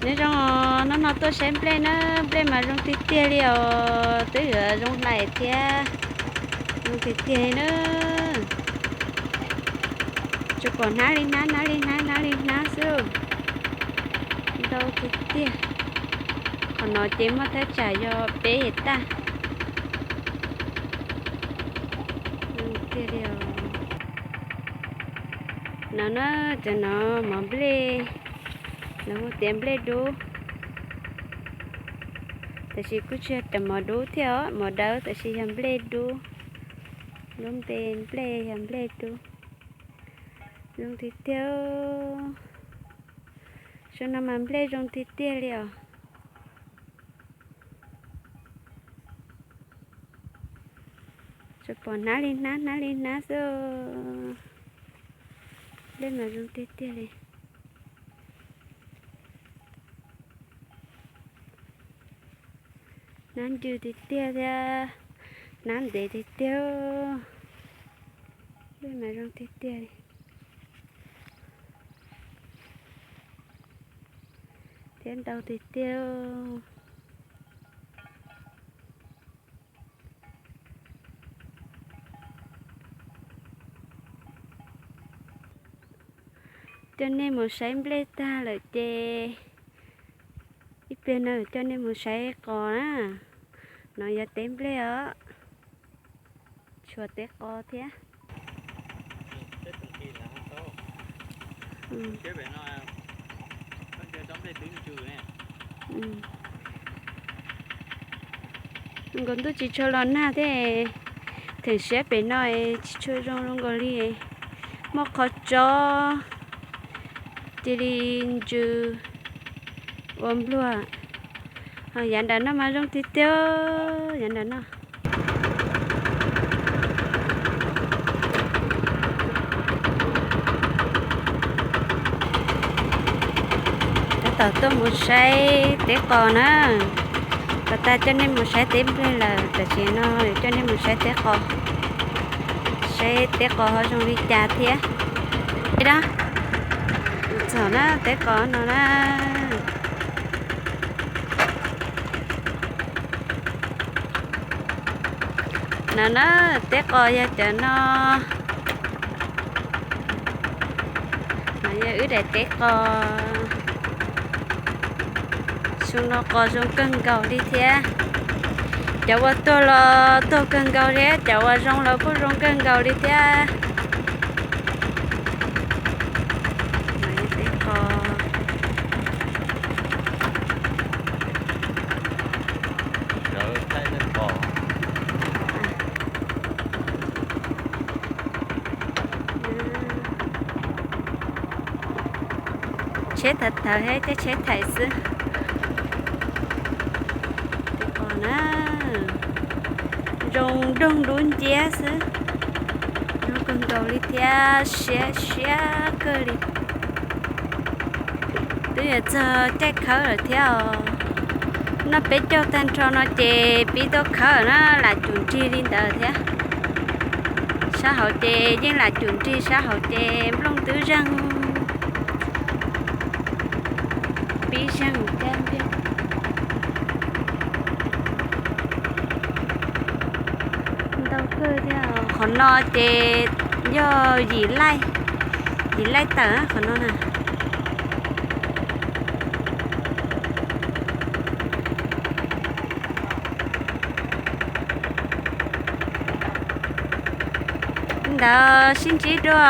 Nyob zoo, hnub no tuaj saib nplej na, nplej mas zoo tiag tiag li os, twb yuav zoo hlais thiab, zoo tiag tiag li na. Tsuas pom hnab li hnab, hnab li hnab, hnab li hnab xwb, ntau tiag tiag. Qhov no ces muaj thaj tsam yog peb hais tag. Tiag li os. No na, cov no mov nplej, lawv hu tias nplej dub, tab sis kuj tsis yog cov mov dub thiab os, mov dawb tab sis yog nplej dub. Lub npe nplej yog nplej dub, zoo tiag tiag. Saum no mas nplej zoo tiag tiag li os. Tsuas pom hnab li hnab, hnab li hnab xwb. Nplej mas zoo tiag tiag li. Hnab ncw tiag tiag thiab, hnab ntev tiag tiag. Nplej mas zoo tiag tiag li thiab ntau tiag tiag. Coj nej mus saib nplej tag lawm ces ib pliag no coj nej mus saib qos na. No yog teb nplej os, tshuav teb qos thiab. Nkaus ntuj tsis tshua los nag thiab, theem siab pem no tsis tshua zoo zoo nkaus li. Muaj qhov tsob cia li ntsws ua npluag. Yav nram no mas zoo tiag tiag, yav nram no. Tab tom tuaj mus saib teb qos na, pas tas coj nej mus saib teb nplej lawm, tam sim no coj nej mus saib teb qos, saib teb qos ho zoo li cas thiab. Txog na, teb qos no na. No na, teb qos yog cov no. No yog wb daim teb qos. Xyoo no qos zoo kawg nkaus li thiab. Cov uas tuag los tuag kawg nkaus thiab, cov uas zoo los kuj zoo kawg nkaus li thiab. Teb qos. Tsheb thawv thawv thiab, coj tsheb thaiv xwb. Teb qos na, zoo doog dub nciab xwb. Zoo kawg nkaus li thiab, siab siab kawg li. Twb yuav txog caij khawb lawm thiab os. Noj peb caug tag nrho no ces pib tuaj khawb na, lam cum nrig li ntawd thiab. Sab hauv ces yeej lam cum nrig, sab hauv ces nplooj twb zeeg, pib zeeg thiab. Ntau kawg thiab, qhov no ces yog yim laij, yim laij tawm qhov no na. Ntawd sib ntsib dua,